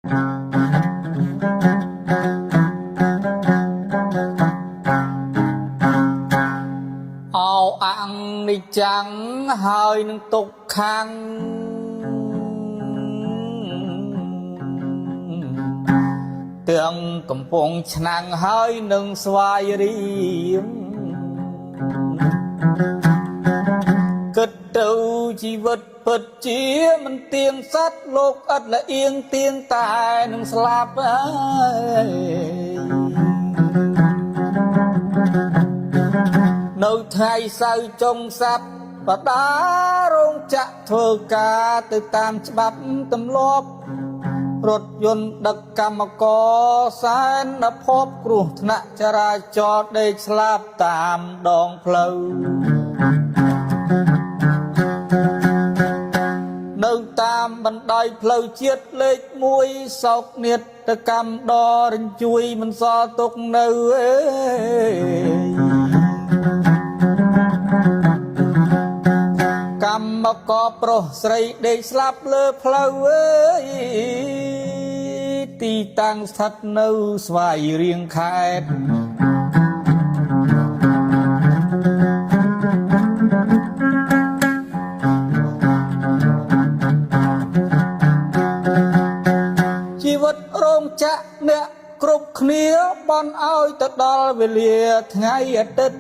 អោអង្និច្ចំហើយនឹងទុក្ខំទាំងកំពង់ឆ្នាំងហើយនឹងស្វាយរៀងគិតទៅជីវិតពិតជាមិនទៀងសត្វលោកឥតល្អៀងទៀងតែនឹងស្លាប់ហើយ នៅថ្ងៃសៅរ៍ចុងសប្តាហ៍រោងចក្រធ្វើការទៅតាមច្បាប់ទម្លាប់រថយន្តដឹកកម្មករសែនដល់ភពគ្រោះថ្នាក់ចរាចរណ៍ដេកស្លាប់តាមដងផ្លូវនៅតាមបណ្ដោយផ្លូវជាតិលេខ1សោកនាដកម្មដ៏រញ្ជួយមិនសល់ទុកនៅអេ កម្មករប្រុសស្រីដេកស្លាប់លើផ្លូវអើយទីតាំងស្ថិតនៅស្វាយរៀងខេត្តជីវិតរោងចក្រអ្នកគ្រប់គ្នាបន់ឲ្យទៅដល់វេលាថ្ងៃអាទិត្យ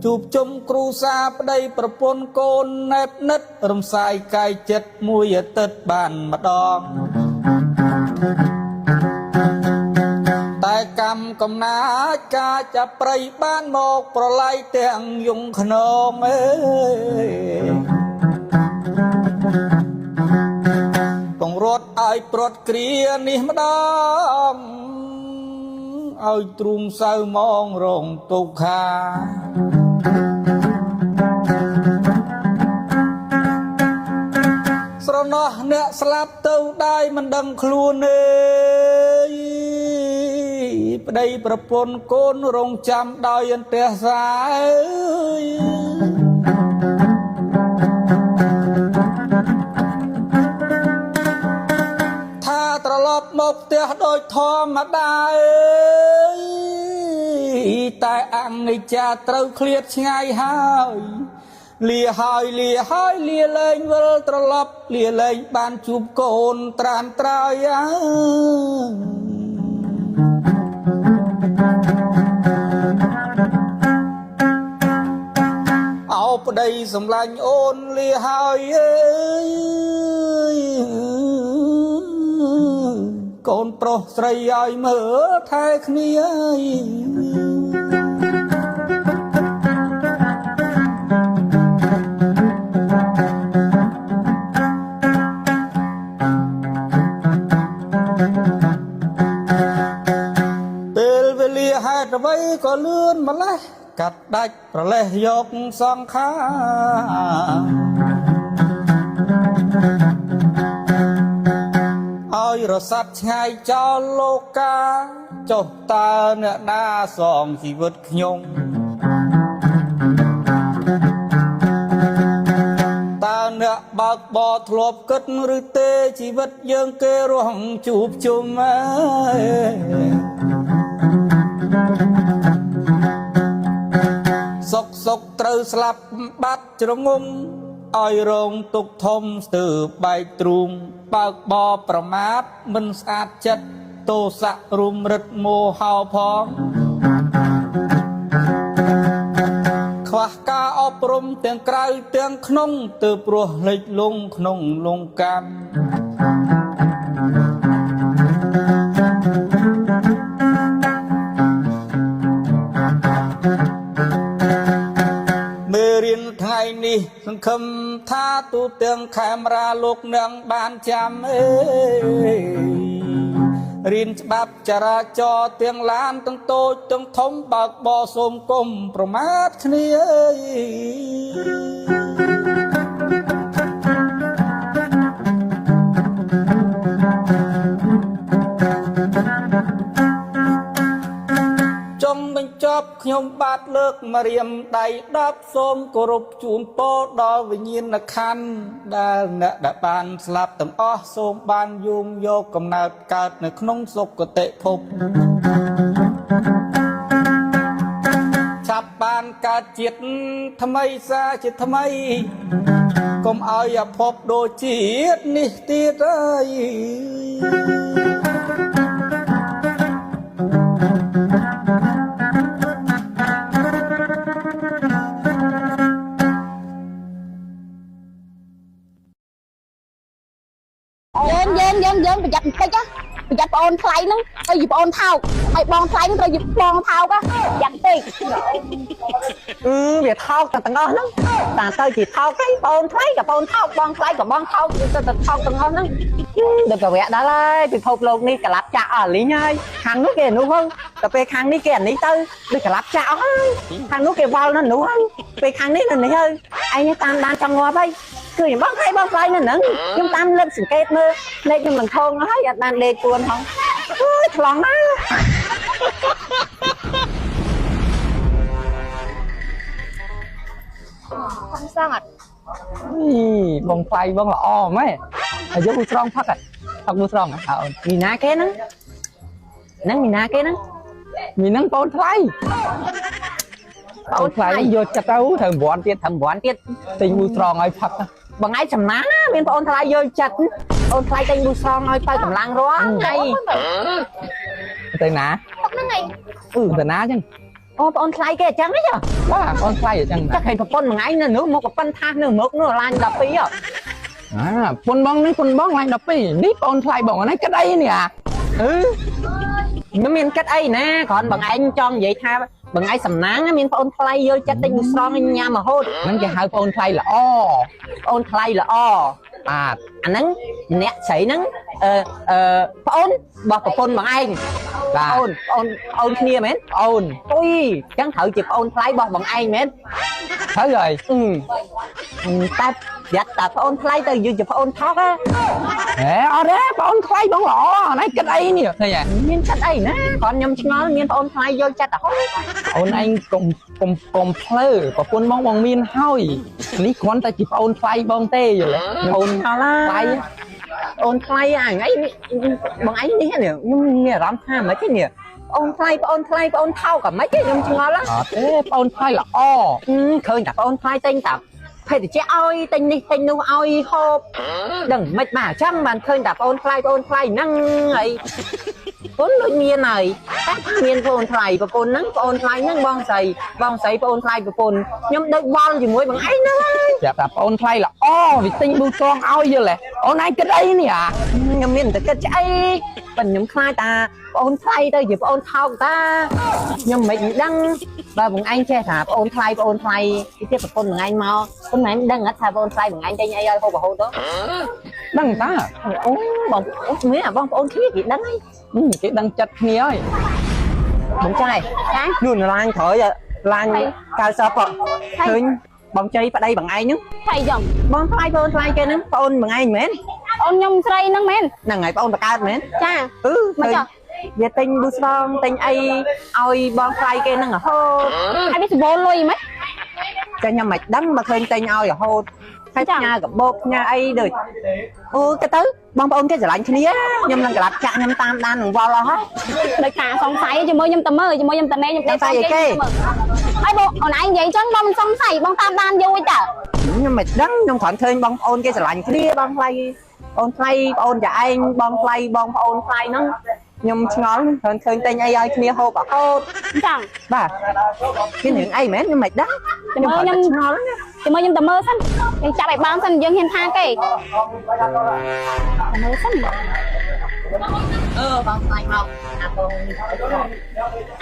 ជួបជុំគ្រូសាប្តីប្រពន្ធកូនណែបនិតរំសាយកាយចិត្តមួយអាទិត្យបានម្ដង តែកម្មកំណាចកាចប្រៃបានមកប្រឡាយទាំងយងខ្នងអើយពងរត់ឲ្យព្រាត់គ្រានេះម្ដងឲ្យទ្រូងសៅមងរងទុក្ខាស្រណោះអ្នកស្លាប់ទៅដែរមិនដឹងខ្លួនទេប្តីប្រពន្ធកូនរងចាំដោយអន្ទះសាអើយថាត្រឡប់មកផ្ទះដោយធម្មតាអើយតែអនិច្ចាត្រូវឃ្លាតឆ្ងាយហើយលាហើយលាហើយលាលែងវិលត្រឡប់លាលែងបានជួបកូនត្រានត្រើយអើយអោប្តីសំឡាញ់អូនលាហើយអើយកូនប្រុសស្រីឲ្យមើលថែគ្នាអើយពេលវេលាហេតុអ្វីក៏លឿនម្លេះកាត់ដាច់ប្រលេះយកសង្ខារឲ្យរសាត់ឆ្ងាយចោលលោកាចុះតើអ្នកណាសងជីវិតខ្ញុំតើអ្នកបើកបរធ្លាប់គិតឬទេជីវិតយើងគេរស់ជួបជុំអើយសុកសុកត្រូវស្លាប់បាត់ជ្រងំឲ្យរងទុកធំស្ទើរបែកទ្រូងបើកបរប្រមាថមិនស្អាតចិត្តទោសៈរុំរិទ្ធមោហោផងខ្វះការអប់រំទាំងក្រៅទាំងក្នុងទើបព្រោះលិចលង់ក្នុងលងកម្មមេរៀនថ្ងៃនេះសង្ឃឹមថាទូទាំងខេមរាលោកនឹងបានចាំអេរៀនច្បាប់ចរាចរណ៍ទាំងឡានទាំងតូចទាំងធំបើកបរសូមគុំប្រមាថគ្នាអើយចុងបញ្ចប់ ខ្ញុំបាទលើកម្រាមដៃ10សូមគោរពជូនពរដល់វិញ្ញាណក្ខន្ធដែលអ្នកដែលបានស្លាប់ទាំងអស់សូមបានយោងយកកំណើតកើតនៅក្នុងសុគតិភពឆាប់បានកើតជាតិថ្មីសាជាថ្មីកុំឲ្យអភពដូចជាតិនេះទៀតអើយ យើងយើងយើងយើងប្រយ័ត្នបន្តិចណាប្រយ័ត្នប្អូនថ្លៃហ្នឹងទៅជាប្អូនថោកហើយបងថ្លៃហ្នឹងត្រូវជាបងថោកណាប្រយ័ត្នបន្តិច អឺវាថោកតែទាំងអស់ហ្នឹងតាទៅជាថោកឯងបងថ្លៃក៏បងថោកបងថ្លៃក៏បងថោកទៅទៅថោកទាំងអស់ហ្នឹងដល់កវៈដល់ហើយពិភពលោកនេះក្លាប់ចាក់អស់លីងហើយខាងនោះគេនោះហ្នឹងទៅពេលខាងនេះគេអានេះទៅដូចក្លាប់ចាក់អស់ហើយខាងនោះគេវល់នៅនោះហើយពេលខាងនេះនៅនេះហើយឯងតាមដានចង់ងាប់ហើយគឺខ្ញុំបងថ្លៃបងថ្លៃនៅហ្នឹងខ្ញុំតាមលើកសង្កេតមើលភ្នែកខ្ញុំនឹងធងហើយអត់បានដេកពួនហងអើយថ្លង់ណា ខំសងអត់ បងថ្លៃបងល្អម៉េចអាយុស្រងផឹកផឹកមួយស្រងអើអូន មីណាគេហ្នឹងហ្នឹងមីណាគេហ្នឹង មីហ្នឹងបងថ្លៃបងថ្លៃយកចិត្តទៅត្រូវ9ទៀត ធ្វើ9ទៀត ទិញមួយស្រងឲ្យផឹក បងឯងចំណានណាមានបងអូនថ្លៃយកចិត្តអូនថ្លៃទិញប៊ូស្រងឲ្យបើកម្លាំងរាល់ថ្ងៃ ទៅណា ផឹកហ្នឹងឯង អឺទៅណាចឹង អូបងអូនថ្លៃគេអញ្ចឹងហ៎ បាទបងថ្លៃអញ្ចឹង ចាឃើញប្រពន្ធមួយថ្ងៃនៅនោះមកប្រពន្ធថាសនៅមុខនោះឡាញ12ហ៎ អាពុនបងនេះពុនបងឡាញ12នេះបងថ្លៃបងនេះគិតអីនេះអា អឺមិនមានគិតអីណាគ្រាន់បងឯងចង់និយាយថាបងឯងសំណាងមានបងអូនថ្លៃយកចិត្តទិញប៊ូស្រងឲ្យញ៉ាំរហូត ហ្នឹងគេហៅបងថ្លៃល្អ បងអូនថ្លៃល្អ បាទ អាហ្នឹងអ្នកស្រីហ្នឹងអឺអឺប្អូនរបស់ប្រពន្ធបងឯង បាទ ប្អូនប្អូនប្អូនគ្នាមែន អូន អុយអញ្ចឹងត្រូវជាប្អូនថ្លៃរបស់បងឯងមែន ត្រូវហើយ អឺតែប្រយ័ត្នតែប្អូនថ្លៃទៅយូរជាប្អូនថោកហ៎ ហេអត់ទេបងថ្លៃបងល្អនេះគិតអីនេះឃើញហ៎ មានចិត្តអីណាគ្រាន់ខ្ញុំឆ្ងល់មានប្អូនថ្លៃយល់ចិត្តរហូត អូនឯងកុំកុំកុំភ្លើប្រពន្ធបងបងមានហើយនេះគ្រាន់តែជាប្អូនថ្លៃបងទេយល់ទេអូន ឆ្ងល់ណា ថ្លៃ ប្អូនថ្លៃអាថ្ងៃនេះបងឯងនេះខ្ញុំមានអារម្មណ៍ថាមិនទេនេះប្អូនថ្លៃប្អូនថ្លៃប្អូនថោកក៏មិនទេខ្ញុំឆ្ងល់ អត់ទេប្អូនថ្លៃល្អ ឃើញតែប្អូនថ្លៃទិញតែភេទជ្ជៈឲ្យទិញនេះទិញនោះឲ្យហូបដឹងមិនបាទអញ្ចឹងបានឃើញតែប្អូនថ្លៃប្អូនថ្លៃហ្នឹងហើយប្អូនដូចមានហើយតែមានប្អូនថ្លៃប្រពន្ធហ្នឹងប្អូនថ្លៃហ្នឹងបងស្រីបងស្រីប្អូនថ្លៃប្រពន្ធខ្ញុំដូចវល់ជាមួយបងឯងហ្នឹងហើយ ប្រាប់ថាប្អូនថ្លៃល្អវាទិញប៊ូតងឲ្យយល់ទេអូនឯងគិតអីនេះអា ខ្ញុំមានតែគិតឆ្អីប៉ុន្តែខ្ញុំខ្លាចតាប្អូនថ្លៃទៅជាប្អូនថោកតាខ្ញុំមិនដឹងបើបងឯងចេះថាប្អូនថ្លៃប្អូនថ្លៃទីទៀតប្រពន្ធបងឯងមកបងឯងដឹងអត់ថាប្អូនថ្លៃបងឯងទិញអីឲ្យហូបរហូតទៅ ដឹងតា អូបងអូមានអាបងប្អូនគ្នាគេដឹងហើយ គេដឹងចិត្តគ្នាហើយ បងចៃ ចា នោះឡាញក្រោយឡាញ90ហ៎ឃើញបងចៃប្តីបងឯងហ្នឹង ថៃចឹង បងថ្លៃបងថ្លៃគេហ្នឹងប្អូនបងឯងមែន អូនខ្ញុំស្រីហ្នឹងមែន ហ្នឹងហើយប្អូនបកើតមែន ចា អឺ មកចុះ វាទិញប៊ូស្រងទិញអីឲ្យបងថ្លៃគេហ្នឹងរហូត ហើយវាសម្បូរលុយហ្មង ចាខ្ញុំមិនដឹងបើឃើញទិញឲ្យរហូតហើយផ្ញើកាបូបផ្ញើអីដូចអូគេទៅបងប្អូនគេស្រឡាញ់គ្នាខ្ញុំនឹងក្លាប់ចាក់ខ្ញុំតាមដាននឹងវល់អស់ហើយ ដោយការសង្ស័យជាមួយខ្ញុំទៅមើលជាមួយខ្ញុំតនេខ្ញុំដេកគេហើយបងអូនឯងនិយាយចឹងបងមិនសង្ស័យបងតាមដានយូរតើ ខ្ញុំមិនដឹងខ្ញុំគ្រាន់ឃើញបងប្អូនគេស្រឡាញ់គ្នាបងថ្លៃបងថ្លៃបងអូនចាឯងបងថ្លៃបងប្អូនថ្លៃហ្នឹងខ្ញុំឆ្ងល់គ្រាន់ឃើញទិញអីឲ្យគ្នាហូបរហូត ចឹង បាទមានរឿងអីមែនខ្ញុំមិនដឹង ចាំមើលខ្ញុំ ឆ្ងល់ណា ជាមួយខ្ញុំទៅមើលសិនយើងចាប់ឲ្យបានសិនយើងហ៊ានថាគេទៅមើលសិន អឺបងថ្លៃមកអាបង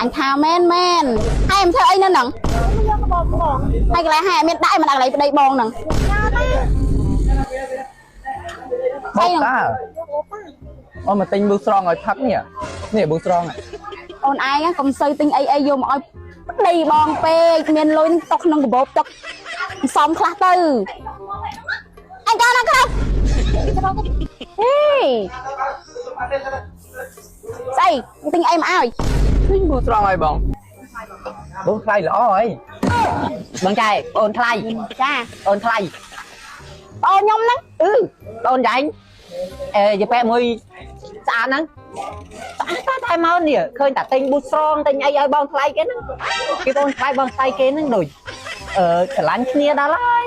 អញថាមែនមែនហើយមិនធ្វើអីនៅហ្នឹងហើយកន្លែងហើយមានដាក់មិនដាក់កន្លែងប្តីបងហ្នឹង បងតាអូមកទិញប៊ូស្រងឲ្យផឹកនេះនេះប៊ូស្រង អូនឯងកុំសូវទិញអីអីយកមកឲ្យប្តីបងពេកមានលុយຕົកក្នុងកាបូបຕົកសំខ្លះទៅអញកោណាក្រៅហេស្អីទិញអីមកឲ្យ ទិញប៊ូស្រងឲ្យបង បងថ្លៃល្អហើយបងចែបងថ្លៃ ចា បងថ្លៃ បងខ្ញុំហ្នឹង អឺបងចែងអេយប៉ែមួយស្អាតហ្នឹងស្អាតតែតែមកនេះឃើញតែទិញប៊ូស្រងទិញអីឲ្យបងថ្លៃគេហ្នឹងគេបងថ្លៃបងថ្លៃគេហ្នឹងដូចអឺស្រឡាញ់គ្នាដល់ហើយ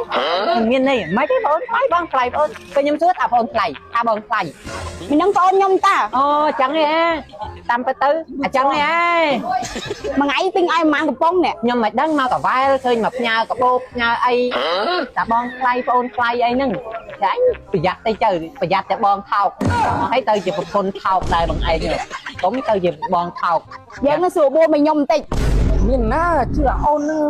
មានន័យមិនទេបងថ្លៃបងថ្លៃបងពេលខ្ញុំសួរថាបងថ្លៃថាបងថ្លៃ មិនហ្នឹងបងខ្ញុំតា អូចឹងឯងតាមទៅទៅអញ្ចឹងឯង មួយថ្ងៃទិញឲ្យប្រហែលកំប៉ុងនេះ ខ្ញុំមិនដឹងមកកវ៉ែលឃើញមកផ្ញើកាបូបផ្ញើអីតាបងថ្លៃបងអូនថ្លៃអីហ្នឹងចាញ់ប្រយ័ត្នតិចទៅប្រយ័ត្នតែបងថោកហើយទៅជាប្រពន្ធថោកដែរបងឯងកុំទៅជាបងថោក យើងនឹងស្រួលបួលមកខ្ញុំបន្តិច មានណាជឿអូននឹង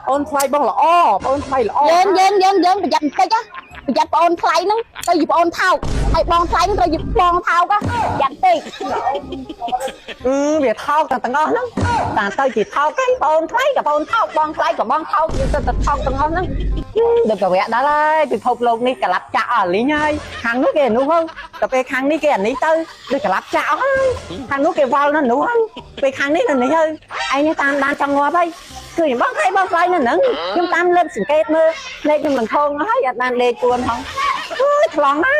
អូនថ្លៃបងល្អបងថ្លៃល្អ យើងយើងយើងយើងប្រយ័ត្នបន្តិចណាប្រយ័ត្នបងថ្លៃហ្នឹងទៅជាបងថោកហើយបងថ្លៃហ្នឹងត្រូវជាបងថោកណាប្រយ័ត្នពេក អឺវាថោកទាំងអស់ហ្នឹងតាទៅជាថោកហើយបងថ្លៃក៏បងថោកបងថ្លៃក៏បងថោកវាទៅតែថោកទាំងអស់ហ្នឹងដូចកវៈដល់ហើយពិភពលោកនេះកលាប់ចាក់អស់លីងហើយខាងនោះគេនោះហ្នឹងទៅពេលខាងនេះគេអានេះទៅដូចកលាប់ចាក់អស់ហើយខាងនោះគេវល់នៅនោះហើយពេលខាងនេះនៅនេះហើយឯងនេះតាមដានចង់ងាប់ហើយគឺបងថ្លៃបងថ្លៃនៅហ្នឹងខ្ញុំតាមលើកសង្កេតមើលភ្នែកខ្ញុំនឹងធងហើយអត់បានដេកពួនហងអើយថ្លង់ណា